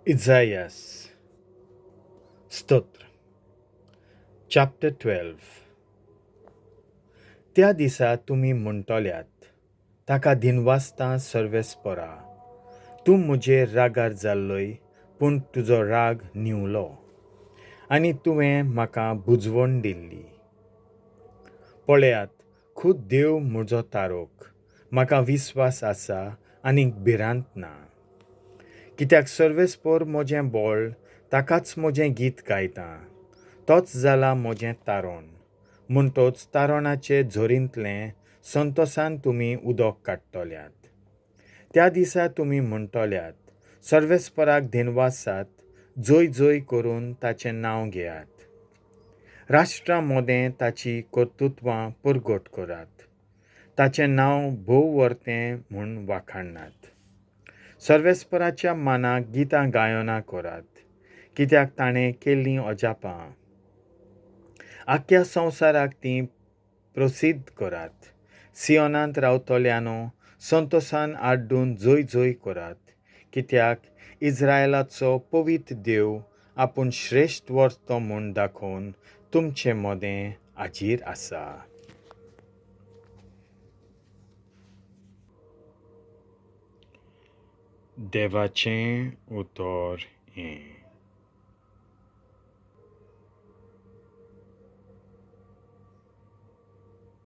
इजायास स्तोत्र चॅप्टर 12. त्या दिसा तुमी म्हणटल्यात, ताका दिनवासता सर्वेस्परा, तूं म्हजेर रागार जाल्लोय, पूण तुजो राग न्हिवलो आनी तुवें म्हाका बुजवण दिल्ली. पळयात, खूद देव म्हजो तारोक, म्हाका विस्वास आसा आनीक भिरांत ना. कित्याक सर्वेस्पोर म्हजें बळ, ताकाच म्हजें गीत गायता, तोच जाला म्हजें तारण. म्हणटोच तारणाचे झोरींतलें संतोसान तुमी उदक काडटल्यात. त्या दिसा तुमी म्हणटल्यात, सर्वेस्पराक दिनवासात, जय जय करून ताचें नांव घेयात. राष्ट्रां मदें ताची कर्तृत्वां परगट करात, ताचें नांव भोव वर्तें म्हूण वाखाणनात. सर्वेस्पराच्या मानाक गितां गायनां करात, कित्याक ताणें केल्लीं अजापां आख्ख्या संवसाराक तीं प्रसिद्ध करात. सियोनांत रावतल्यानो, संतोसान आड्डून जय जय करात, कित्याक इज्रायलाचो पवित्र देव आपूण श्रेश्ठ वर्तो म्हूण दाखोवन तुमचे मदें हाजीर आसा. देवाचें उतर हें.